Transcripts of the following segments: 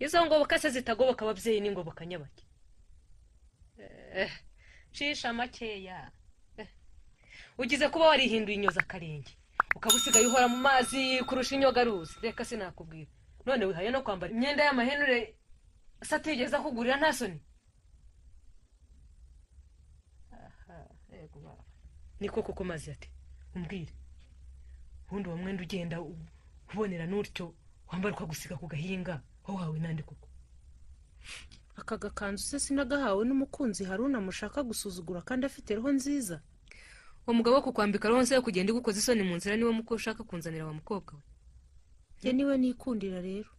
Izo ngoboka se zitagoboka ababyeyi n'ingoboka nyabaki. Cisha makeya. Ugize kuba warihinduye inyoza akarenge, ukaba usigaye uhora mu mazi kurusha inyogaruzi. Reka sinakubwira. None wihaye no kwambara imyenda y'amahenure satigeze akugurira nta soni. Aha, yego baba. Niko koko mazi ati umbwire. Ubundi uwo mwenda ugenda ubonera n'utyo wambara ukagusiga ku gahinga wahawe nande koko? Aka gakanzu se sinagahawe n'umukunzi Haruna mushaka gusuzugura kandi afite roho nziza. Uwo mugabo wo kukwambika roho nziza yo kugenda igukoza isoni mu nzira niwe muko ushaka kunzanira wa mukobwa we. Njye niwe nikundira rero.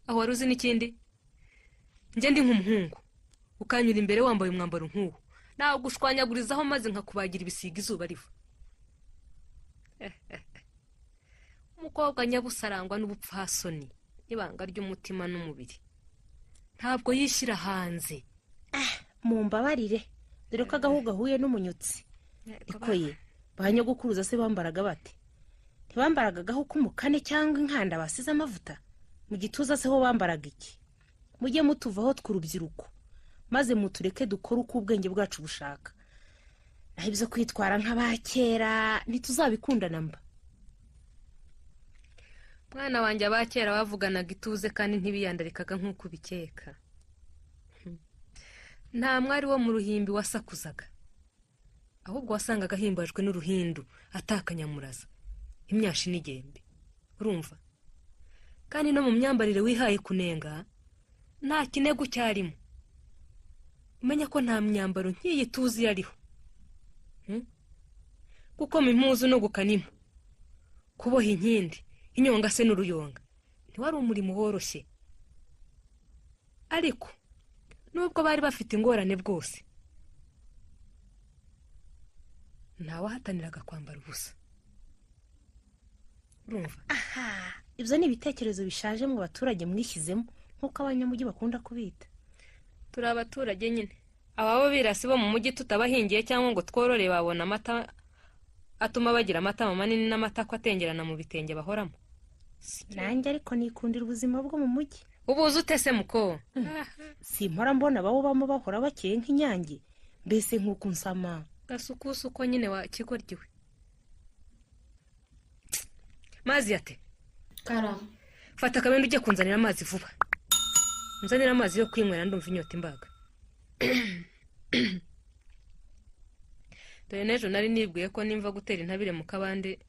Aho wari uzi n'ikindi? Njye ndi nk'umuhungu ukanyura imbere wambaye umwambaro nk'uwo, nagushwanyagurizaho maze nkakubagira ibisiga izuba riva. Umukobwa nyabusarangwa n'ubupfasoni n'ibanga ry'umutima n'umubiri, ntabwo yishyira hanze. Mumbabarire, dore ko agahu gahuye n'umunyutsi. Ikoye ba nyogokuruza se bambaraga bate? Ntibambaraga agahu k'umukane cyangwa inkanda basize amavuta? Mu gituza se ho bambaraga iki? Mujye mutuvaho tw'urubyiruko, maze mutureke dukore uko ubwenge bwacu bushaka. Naho ibyo kwitwara nk'abakera ntituzabikundana mba. Mwana wanjye, abakera bavuganaga ituze kandi ntibiyandarikaga nk'uko ubikeka. Nta mwari wo mu ruhimbi wasakuzaga, ahubwo wasangaga ahimbajwe n'uruhindu atakanyamuraza imyashi n'igembe. Urumva? Kandi no mu myambarire wihaye kunenga nta kinego cyarimo. Umenya ko nta myambaro nk'iyi tuzi yariho. Kuko impuzu no gukanima, kuboha inkindi, inyonga se n'uruyonga, ntiwari umurimo woroshye. Ariko nubwo bari bafite ingorane bwose, ntawahataniraga kwambara ubusa. Urumva? Aha, ibyo ni ibitekerezo bishaje mu baturage mwishyizemo, nk'uko abanyamujyi bakunda kubita. Turi abaturage nyine. Ababo birasi bo mu mujyi tutabahingiye cyangwa ngo tworore babona amata atuma bagira amatama manini n'amatako atengerana mu bitenge bahoramo. Nanjye ariko nikundira ubuzima bwo mu mujyi. Ubuze ute se muko? Simpora mbona abawubamo bahora bakeye nk'inyange, mbese nk'uko nsama. Gasukusu ko nyine wa kigoryiwe. Mazi ate? Karama. Fata akabindi ujye kunzanira amazi vuba. Nzanira amazi yo kwinywera ndumva inyota imbaga. Dore n'ejo nari nibwiye ko nimva gutera intabire mu kabande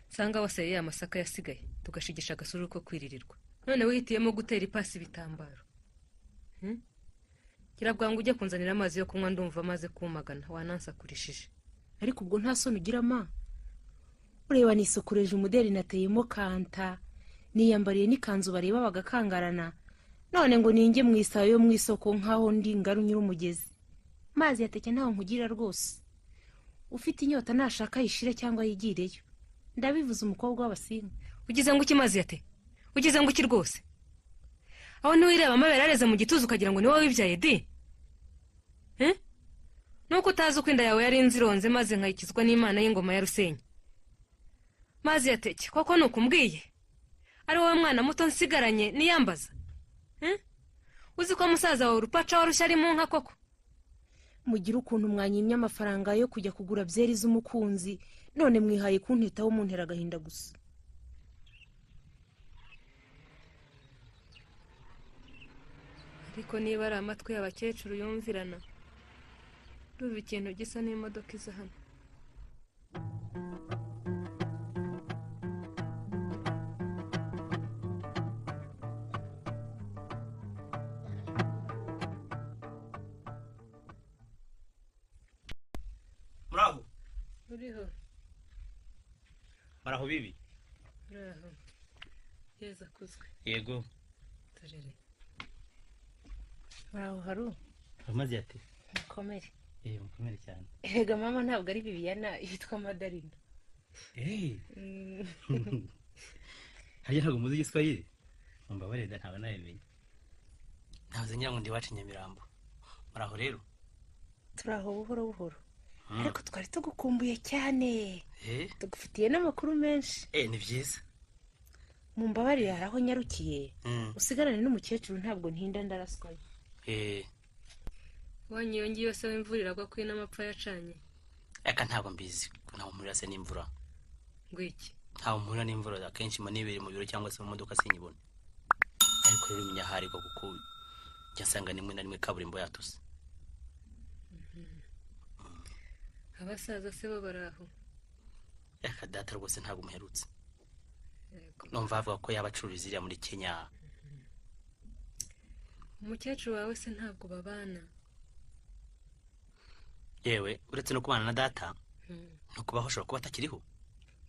nsanga waseye ya masaka yasigaye tugashigisha agasuru ko kwiririrwa. None wihitiyemo gutera ipasi ibitambaro. Gira bwangu ujye kunzanira amazi yo kunywa ndumva amaze kumagana wanansakurishije. Ariko ubwo nta soni ugira ma? Ureba nisokoreje umuderi nateyemo kanta, niyambariye n'ikanzu bareba bagakangarana, none ngo ninjye mu isayo yo mu isoko nkaho ndi ngaru nyir'umugezi. Mazi yateke ntaho nkugira rwose. Ufite inyota nashaka yishire cyangwa yigireyo. Ndabivuze umukobwa w'abasinga. Ugize ngo iki mazi yate? Ugize ngo iki rwose? Aho ntiwireba amabere areze mu gituza ukagira ngo ni wowe wibyaye di? Nuko utazi uko inda yawe yari inzironze maze nkayikizwa n'Imana y'ingoma ya Rusenyi. Mazi yateke koko nukumbwiye? Ari wowe mwana muto nsigaranye niyambaza? Uzi ko musaza wawe urupaca warushya ari mu nka koko? Mugira ukuntu mwanyimye amafaranga yo kujya kugura byeri z'umukunzi, none mwihaye kuntitaho muntera agahinda gusa. Ariko niba ari amatwi y'abakecuru yumvirana, ndumva ikintu gisa n'imodoka iza hano. Muraho. Uriho. Muraho bibi. Muraho. Yeza kuzwe. Yego. Turere. Muraho Haru. Amazi ate? Mukomere. Mukomere cyane. Erega mama ntabwo ari Bibiana, yitwa Madarina. Harya ntabwo muzi igiswahili? Mumbabarire da ntabwo nabimenye. Ntavuze ngira ngo ndi iwacu Nyamirambo. Muraho rero. Turaho buhoro buhoro. Ariko twari tugukumbuye cyane. Tugufitiye n'amakuru menshi. Ni byiza. Mumbabarire, hari aho nyarukiye. Usigarane n'umukecuru, ntabwo ntinda, ndaraswayo. Eh. Iwanyu iyo ngiyo se imvura iragwa ko n'amapfa yacanye? Eka, ntabwo mbizi, ntawe mpurira se n'imvura. Ngo iki? Ntawe mpurira n'imvura, akenshi mba nibereye mu biro cyangwa se mu modoka, sinyibona. Ariko rero umenya aharirwa, kuko njya nsanga rimwe na rimwe kaburimbo yatose. Abasaza se bo bari aho? Reka, data rwose ntabwo muherutse. Yego. Numva bavuga ko yaba acururiza iriya muri Kenya. Umukecuru wawe se ntabwo babana? Yewe, uretse no kubana na data, no kubaho ashobora kuba atakiriho.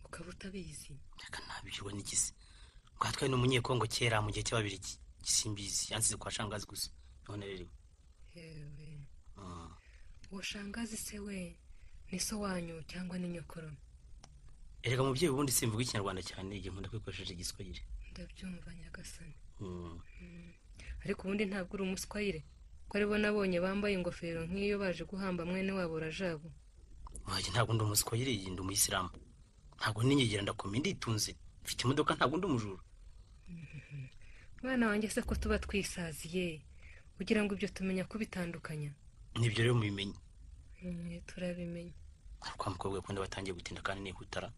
Ukaba utabizi? Reka, ntabishyurwa n'igisi ngo hatwaye n'Umunyekongo kera mu gihe cy'Ababirigi. Simbizi, yansize kwa shangazi gusa, none rero. Yewe, uwo shangazi se we ni so wanyu cyangwa ni nyokorome? Erega mubyeyi, ubundi simvuga Ikinyarwanda cyane, igihe nkunda kwikoresheje Igiswahili. Ndabyumva nyagasani. Ariko ubundi ntabwo uri Umuswahili, ko aribo nabonye bambaye ingofero nk'iyo baje guhamba mwene wabo Rajabu? Wajya, ntabwo ndi Umuswahili, ndi Umuyisilamu. Ntabwo niyegera, ndakomeye, nditunze, mfite imodoka, ntabwo ndi umujura. Mwana wanjye se, ko tuba twisaziye, kugira ngo ibyo tumenya kubitandukanya? Nibyo rero, mubimenye. Turabimenya. Ariko wa mukobwa we, ko batangiye gutinda kandi nihutara.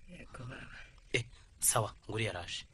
Yego baba. Eh, sawa, nguriya yaraje.